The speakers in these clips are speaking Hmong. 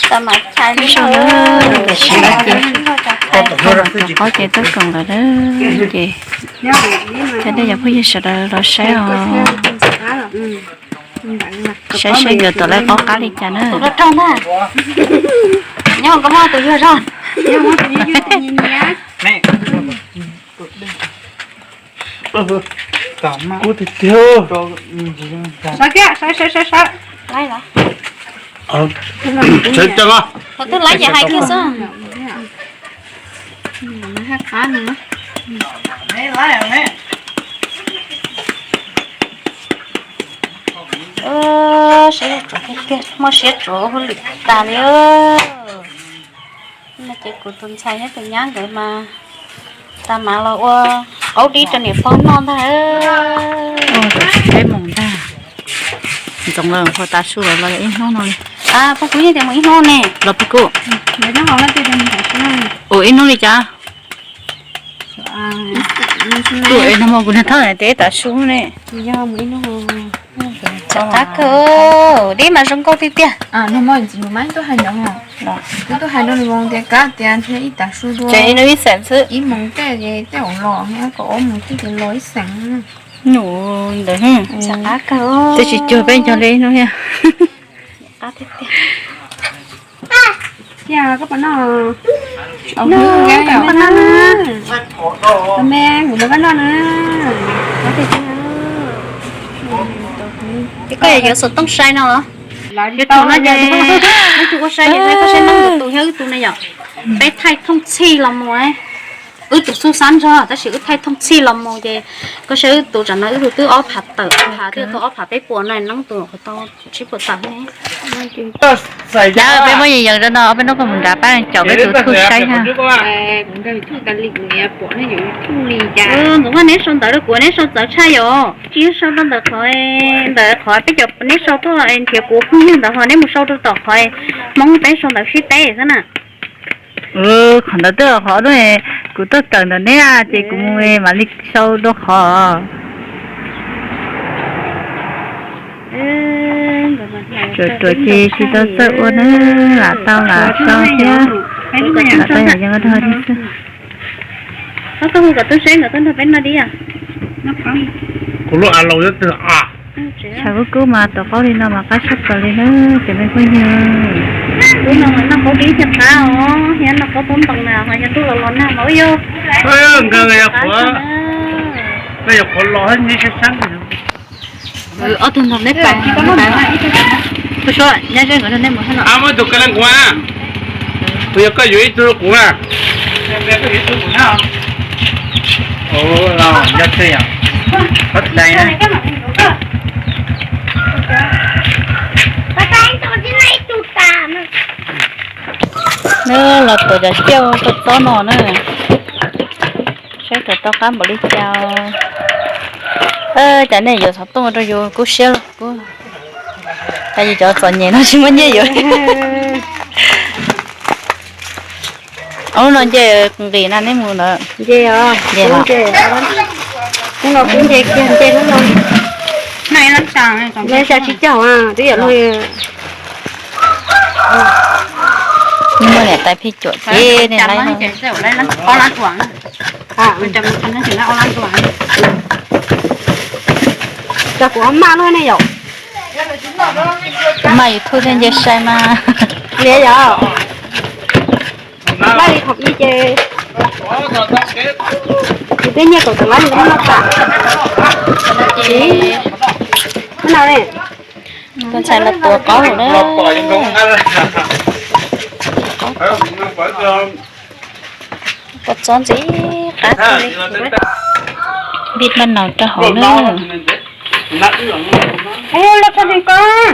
Tam mas chais li no. Tam sim no ces cov qaub ces twb koom lawm na, ces cov nej cov phooj ywg sawv daws los saib os, saib seb nkawd tom lawv qaub qab li cas na. Tus rog rog ntag, nyob koj muaj tus yog zog. Kuv tiag tiag. Sawv kiag, sawv, sawv, sawv, sawv. Laib los. Sawv ceev os. Qhov twg laib ces hais kiag xwb. Muaj siab tsuav hauj lwm tas li. No ces kuv tus ntxhais thiab tus nyab nkawd mas tas mas los ua qaub dib rau niam pog noj ntag. Ua tsis peb moos ntag. Ntxoov lawm, ho tav su lawm los ib hnub no li. Pog kuv yeej tias mus ib hnub ne. Los pog kuj. Ua ib hnub li cas? Kuv es no kuv niag thab tes tav su ne. Qab kawg, dib mas zoo nkauj tiag tiag. Ces ib xeem xwb. Ib moos tej ces tej zaum los, kom ob moos tej ces los ib xeem. Num ntawd, qab kawg. Twb tsis cuag peb cog li ib hnub thiab. Qab tiag tiag. Koj puas noj? Noj, koj noj na. Me, kuv nrog koj noj na. Koj yuav xov tooj sai no los? Yuav thaum no ces neb tsis ua sai ces koj saib neb tus thiab wb tus ne yom. Peb thaij thooj txhij los mus. Wb tus xub xab nrog tab sis wb thaij thooj txhij los mus ces koj saib wb tus tsam no wb tus twb ob phav tawm, phav twb tau ob phav peb puas no, neb tus qhov tau tsib puas tawm ne. Peb muab yees yees rau no, ob peb hnub koj mus nrad pab caum peb tus thuj saib ha. Ntxoov Vaj, neb sau ntawv rau kuv, neb sau txawv tshaj yom. Tsis sau rau ntawm qhov, ntawm qhov peb cov neb sau tuaj nrhiav kuv phooj ywg ntawd ho neb mus sau rau tom qhov Hmoob peb sau ntawv sib teb xwb na. Qhov ntawd twb qhov kuv tuaj kawm ntawm neb ces kuv mus mam li sau rau qhov. Ruam ruam ces tsis tau txawj ua na, lam tau lam sau thiab, lam tau yam yees rau li xwb. Koj hu kom tub seb nkawd tuaj nrog peb noj dib. Kuv lub a laus twg a. Tshav kub kub mas tus qaub li no mas qab tshaj plaws li na cov me phooj ywg. Hnub no mas noj qaub dib thiaj qab os, thiab noj qaub tub ntoo na ho yog ntuj los los nag mas ua yog. Nkawd yog qhuav, nkawd yog qhuav los neb sab sab. Ob tug nrog neb pais, pais, tus suab nyob ze nkawd nrog neb mus. Muab tus ka leej kuv a, kuv yog koj yuav ib tug kuv a. Nyob twj yom, qhov dai na. Neb los tuav cov ciaj kua txob no na. Saib tau qab npaum li cas. Cas nej yuav xov tooj rau yus kub siab los kub. Cas yus cov txom nyem no tsis muaj nyiaj yuav. Ob lub no nce nqis na neb mus ntawd. Nce os, nce os. Hnub no kuv nce kiag nce hnub no. Neb tsis caum twb yam luag. Muaj niam tais phij cuam ces nej laib. Cov kuv maj luaj ne yom. Maj YouTube thiaj nce sai mas. Liam yom. Laj li thaum ib ces kuv twb nyiaj kaum tawm lab nws muab noj tas. Ub no ne. Tus ntxhais los tuav qaub lawm na. Kua txob ntxim qab li. Vij maj naus rau hauv na. Loj tshaj li koj.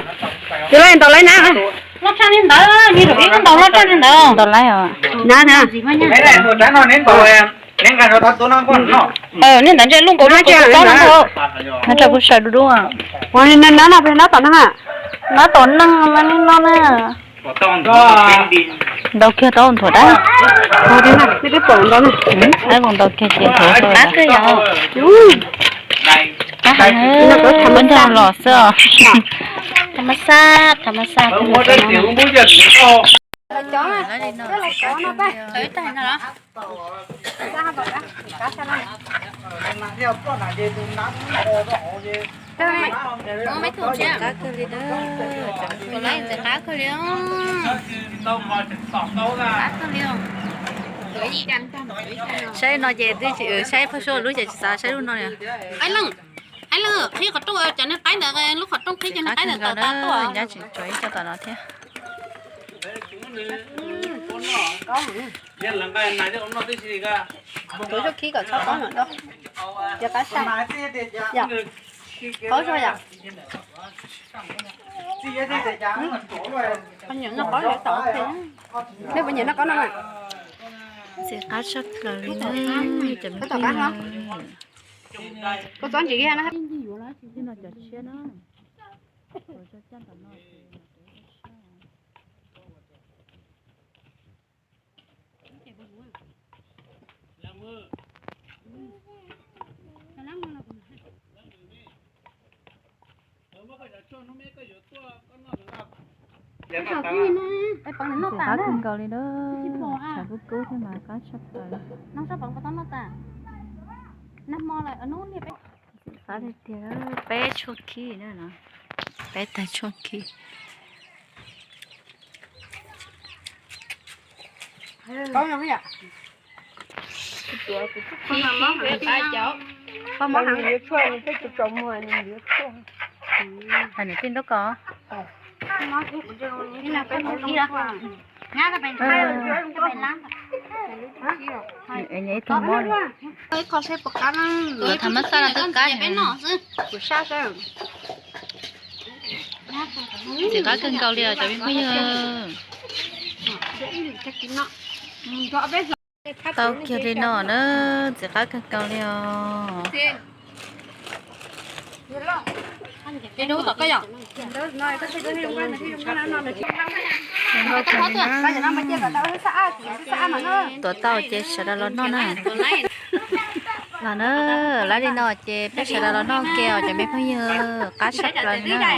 Ces loj ntau lawm na. Loj tshaj li ntawd, nws zaum ib ntau loj tshaj li ntawd. Ntau lawm os. Na na. Nej ntawd ntshe lub nkaus lub nkaus tau na. Nyob rau kuv sawv dub dub. Ua li no na, peb nab tom neeg a. Nab tom neeg mas li no na. Ntau kiag tau nthuav dab. Ntau kiag ces nthuav. Qab kawg yom. Qab heev, ua ncauj los xwb os. Tham ma xaj, tham ma xaj. Qab kawg li na. Saib no ces twb tsis, saib phaj suab lub ces tsis xav saib lub no li. Aib Leej, qhib qhov rooj, cov niag qaib ntawd, lub qhov rooj qhib cov niag qaib ntawd tawm tag tuaj. Nyab tseem tsuav ib co tom no thiab. Tsuav tsuav khib kom txhob qaub no. Cov qab sai. Yom. Qaub zog yom. Qhov nyiam noj qaub tom. Nej puas nyiam noj qaub no? Ntxim qab tshaj plaws li na, cov me phooj ywg. Koj txob ntsis kiag na. Cov tshiab na. Ntxim qab kawg nkaus li na, tshav kub kub thiab mas qab tshaj plaws. Ntxim qab tiag tiag, peb tshuaj khib na no, peb tag tshuaj khib. Hais niam tij nraub ko. Ib tug mob li. Tham ma xaj no twb qab. Ntxim qab kawg nkaus li os cov me phooj ywg. Tau kiag li no na, ntxim qab kawg nkaus li os. Tuav tau ces sawv daws los noj na. Los na, lawv li no ces peb sawv daws los noj ke os cov me phooj ywg, qab tshaj plaws li na.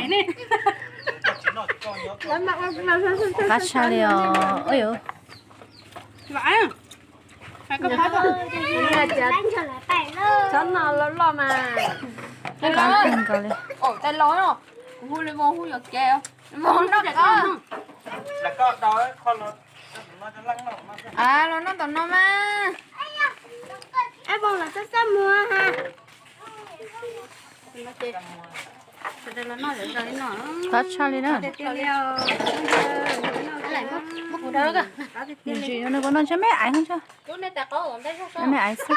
Qab tshaj li os. Qab kawg nkaus li. Los noj tom no mas. Qab tshaj li na. Ntsim no nws puas noj ntshe me aiv hov tso. Me aiv xwb.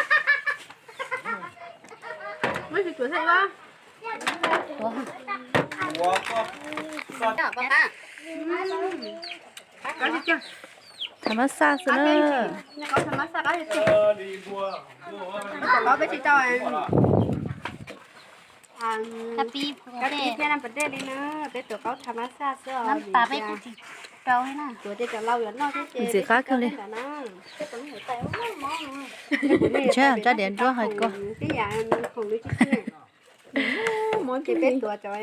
Tham ma xaj xwb na. Peb tsis tau kab pib thiab na, peb dej li na, peb tuav qaub tham ma xaj xwb os. Tuav tej cov laus yuav noj thiab ces ntxim qab kawg li. Tsab diav ntsuab hais ko. Ces peb tuav cov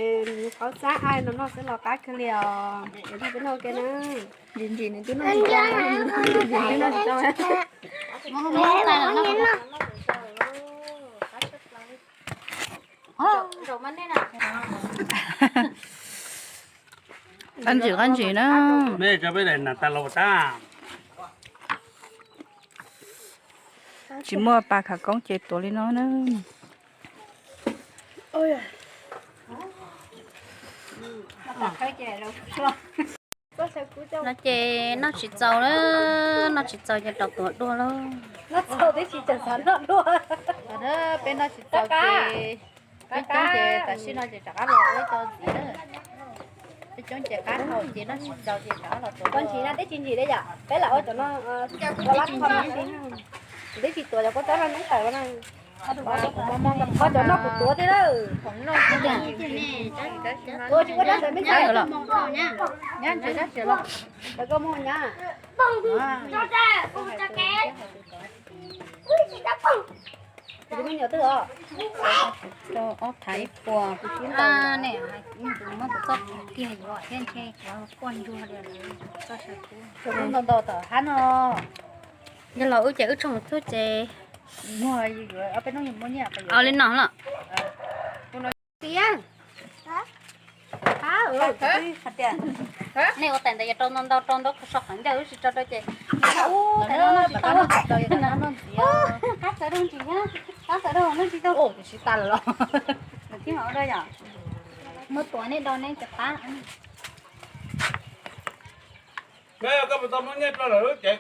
qaub xab aib no noj xwb los qab kawg li os. Peb noj ke na. Ntsim ntsim nws twb noj tsis tau, ntsim twb noj tsis tau. Qab ntsim qab ntsim na. Tsis muaj pas khawv koob ces tuav li no na. No ces noj tsis txaus na, noj tsis txaus ces rov tuav dua lauj. Peb noj tsis txaus ces peb coob ces tam sim no ces rov qab los ua ib co ntxiv na. Peb coob ces qab hau ces noj tsis txaus ces rov qab los tuav. Koj ntsim na, twb tsis ntsim li yom, peb lam ua cov no, ua lab kho no, twb tsis tuav cov kua txob no neb tawm na. Ua cov no kuv tuav thiab lawm. Ua tsis ua dab tsi me ntxhais. Cov koj muag nyab. Rau ob thaiv ib puas. Muab kuv txoj kiag yuav thiab ntshe kuv quaj nruag li lawm, txoj saw kub. Ntau ntau tom hab no. Yog los wb ces wb tsoo txuj ces. Au li no los. Nej ua tais ntawd yog rau ntau ntau rau ntau so qhov ncauj wb tsis tso rau ces. Qab txawv rau ntsis, qab txawv rau nej tsis tau. Nws tib mam ua rau yom. Muab tuav nej do nej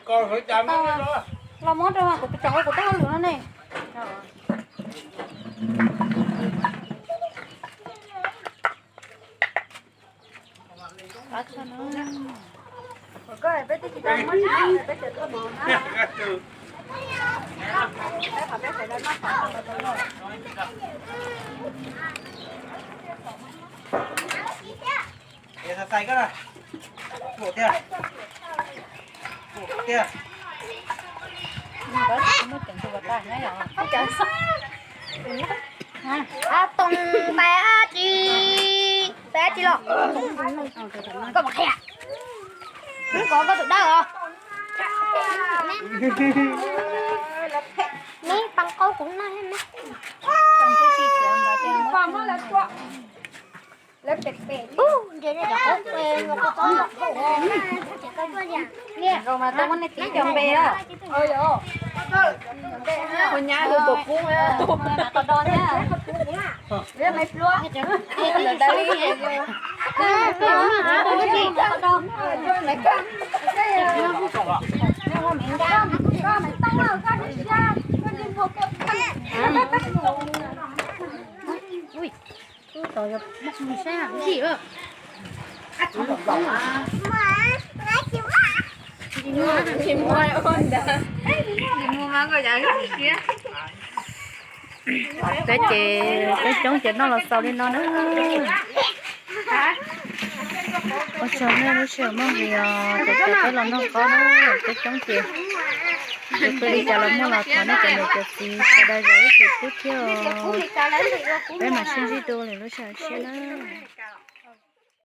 cov qab. Los muab rau kuv tsoom kuv tej hauj lwm no ne. Toog pais tsi, pais tsi los? Koj mus qhia. Koj, koj tus dawb os. Neb pab qaub kuv noj thiab neb. Zoo mas tau muab nej txiv cov npe lawm. Ua nyab tus tuam kub. Peb ces peb coob ces noj los xaus li no na. Ua tsaug nej lub sij hawm muaj nqis os, ces peb los noj qab na, peb coob ces pw li cas los muaj los thov nej cov niam cov txiv sawv daws zam lub txim pub thiab os. Peb mam sib ntsib dua lwm lub sij hawm tshiab na.